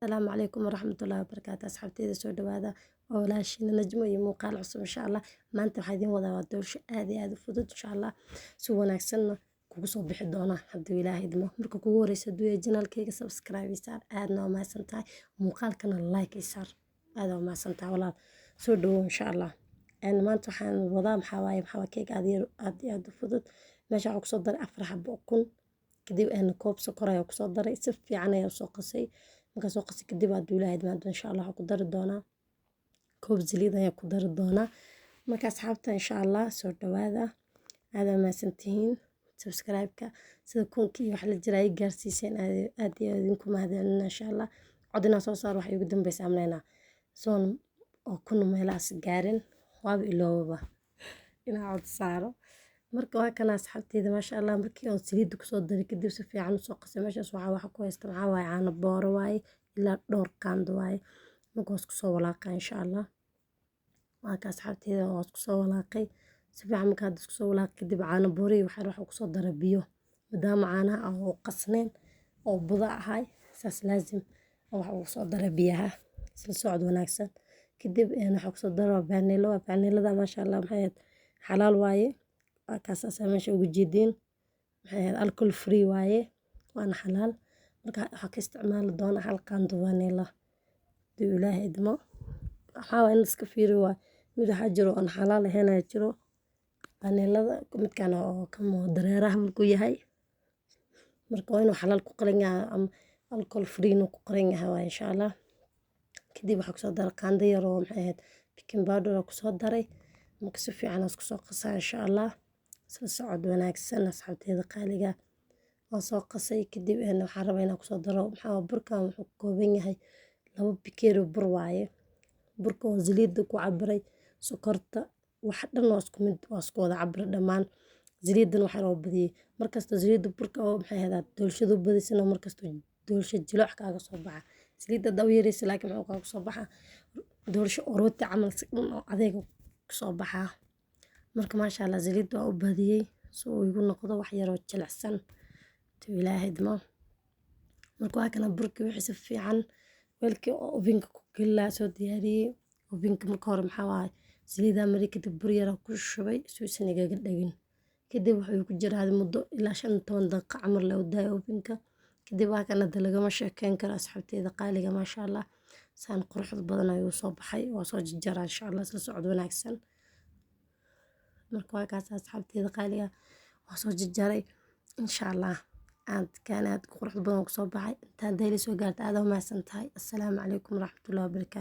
Asalaamu calaykum waraxmatullaahi wabarakaatu. Asxaabteyda, soo dhawaada. Waa walaashiina Najmo iyo muuqaal cusub, insha Allah. Maanta waxaa idiin wadaa waa doolsho aad iyo aad u fudud, insha Allah, si wanaagsanna kugu soo bixi doona hadduu Ilaahay idmo. Marka kugu horeysa hadduu yahay channelkayga, subscribe ii saar, aadna waa mahadsan tahay. Muuqaalkana like ii saar, aad waa mahadsan tahay walaal. Soo dhawow, insha Allah. Maanta waxaan wadaa maxaa waaye keeg aad iyo aad iyo aad u fudud. Meesha waxaan kusoo daray 4 xabo ukun, kadib koob sokor ayaa kusoo daray. Si fiican ayaa usoo qasay. Markaa soo qasay kadib, hadduu Ilaahay idmo, insha Allah, waxaan ku dari doonaa koob saliid ayaa ku dari doonaa. Marka asxaabta, insha Allah, soo dhawaada, aad waa mahadsantihiin. Subscribe-ka sida kunkii wax la jira ay gaarsiiseen, aad iyo aad idinku mahadcelina, insha Allah. Cod inaan soo saaro waxa igu dambeysa amneynaa soon oo kun meelahaas gaarin, waaba iloobaba inaan cod saaro. Marka waa kana, asxaabteyda, maasha Allah. Markii aan saliidda kusoo daray kadib, si fiican usoo qasay. Meeshaas waxaa waxa ku haysta maxaa waaye? Caano booro waaye, ilaa dhowr qaando waaye. Marka waa isku soo walaaqa, insha Allah. Waa ka, asxaabteyda, waa isku soo walaaqay si fiican. Marka hadda isku soo walaaqay kadib, caano boorihii waxaa kusoo daray biyo, maadaama caanaha aan oo qasnayn oo budo ahay. Saas laazim waxa ugu soo daray biyaha. Isla socod wanaagsan. Kadib waxaa kusoo daray vanilla. Waa vanillada, maasha Allah, maxay ahayd, xalaal waaye. Waa kaas asaa meesha ugu jeediin, maxay ahayd, alcohol free waaye, waana xalaal. Marka waxaa ka isticmaali doonaa hal qaando vanilla hadduu Ilaahay idmo. Waxaa waa in la iska fiiriyo waay. Mid waxaa jiro aan xalaal ahayn ayaa jiro vanillada, midkan oo kama dareeraha markuu yahay. Marka waa inuu xalaal ku qoran yahay ama alcohol free inuu ku qoran yahay waay, insha Allah. Kadib waxaa kusoo daray qaando yar oo, maxay ahayd, baking powder aa kusoo daray. Marka si fiican aan isku soo qasaa, insha Allah. Isla socod wanaagsan, asxaabteyda qaaliga. Waan soo qasay kadib, waxaan rabaa inaan kusoo daro maxaa. Burkan wuxuu ka kooban yahay 2 bakeeri bur waaye. Burka oo saliidda ku cabiray, sokorta, wax dhan waa isku mid, waa isku wada cabiray dhammaan. Saliiddana waxaa loo badiyey. Markasta saliidda burka oo, maxay ahayd, doolshada u badisana, markasta doolsho jileec kaaga soo baxa. Saliidda haddaa u yareysa laakiin, muxuu kaaga soo baxa? Doolsho oo rooti camal si dhan oo adeeg kusoo baxaa. Marka maasha Allah, saliidda waa u badiyey si uu igu noqdo wax yar oo jilicsan hadduu Ilaahay idmo. Marka waa kana burkii wixii si fiican weelkii oo ovenka ku geli lahaa soo diyaariyey. Ovenka marka hore maxaa waaye, saliidaa mariyey, kadib bur yar ku shubay si uusan igaga dhagin. Kadib wuxuu ku jiraa muddo ilaa 15 daqiiqo camal loo daayo ovenka. Kadib waa kana, hadda lagama sheekeyn karo, asxaabteyda qaaliga. Maasha Allah, saan quruxda badan ayuu soo baxay. Waa soo jarjaraa, insha Allah. Isla socod wanaagsan. Marka waa kaas, asxaabteyda qaaliga, waa soo jarjaray, insha Allah. Aad kaan aad qurux badan kusoo baxay. Intaan dayli soo gaarta, aad u mahadsan tahay. Assalaamu calaykum waraxmatullahi wabarakaatu.